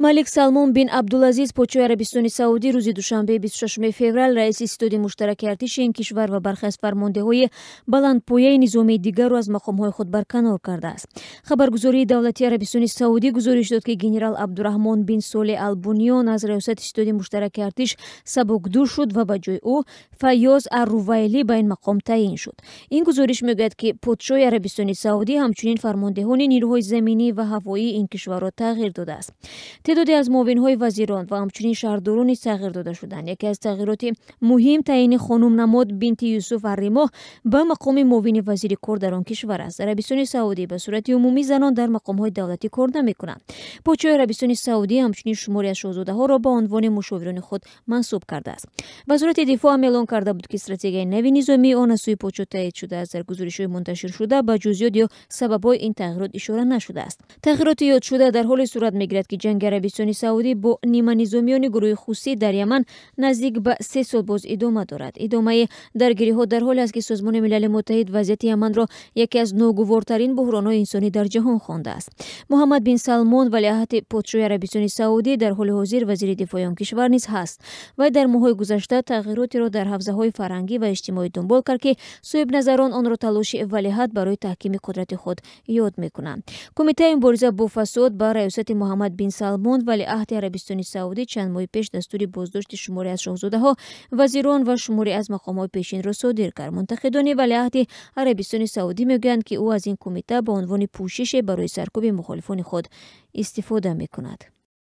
Малик Салмон бин Абдулазиз, подшоҳи Арабистони Саудӣ, рӯзи душанбе, 26 феврал, раиси ситоди муштараки артиши ин кишвар ва бархе аз фармондеҳои баландпояи низомии дигарро аз мақомҳои худ барканор кардааст. Хабаргузории давлатии Арабистони Саудӣ гузориш дод, ки генерал Абдураҳмон бин Солеҳ Албунён аз раёсати ситоди муштараки артиш сабукдӯш шуд ва ба ҷои ӯ Файёз Аррувайлӣ ба ин мақом таъин шуд. Ин гузориш мегӯяд, ки подшоҳи Арабистони Саудӣ ҳамчунин фармондеҳони нирӯҳои заминӣ ва ҳавоии ин кишварро тағйир додааст. Теъдоде аз муовинҳои вазирон ва ҳамчунин шаҳрдорон низ тағйир дода шуданд. Яке аз тағйироти муҳим таъини хонум Намод бинти Юсуф Арримоҳ ба мақоми муовини вазири кор дар он кишвар аст. Арабистони Саудӣ ба сурати умумӣ занон дар мақомҳои давлатӣ кор намекунанд. Подшоҳи Арабистони Саудӣ ҳамчунин шуморе аз шоҳзодаҳоро ба унвони мушовирони худ мансуб кардааст. Вазорати дифоъ ҳам эълон карда буд, ки стратегияи нави низомии он аз сӯи подшоҳ таъид шудааст. Дар гузоришҳои мунташиршуда ба ҷузъиёт ё сабабҳои ин тағйирот ишора нашудааст. Тағйироти ёдшуда дар ҳоле сурат мегирад, ки ҷанги Арабистони Саудӣ бо ниманизомиёни гурӯҳи Хусӣ дар Яман наздик ба 3 сол боз идома дорад. Идомаи даргириҳо дар ҳоле аст, ки Созмони Милали Муттаҳид вазъияти Яманро яке аз ногувортарин буҳронҳои инсонӣ дар ҷаҳон хондааст. Муҳаммад бин Салмон, валиаҳди подшоҳи Арабистони Саудӣ, дар ҳоли ҳозир вазири дифои он кишвар низ ҳаст. Вай дар моҳҳои гузашта тағйиротеро дар ҳавзаҳои фарҳангӣ ва иҷтимоӣ дунбол кард, ки соҳибназарон онро талоши валиаҳд барои таҳкими қудрати худ ёд мекунанд. Кумитаи мубориза бо фасод ба раёсати Муҳаммад бин Салмон, валиаҳди Арабистони Саудӣ, чанд моҳи пеш дастури боздошти шуморе аз шоҳзодаҳо, вазирон ва шуморе аз мақомҳои пешинро содир кард. Мунтақидони валиаҳди Арабистони Саудӣ мегӯянд, ки ӯ аз ин кумита ба унвони пӯшише барои саркӯби мухолифони худ истифода мекунад.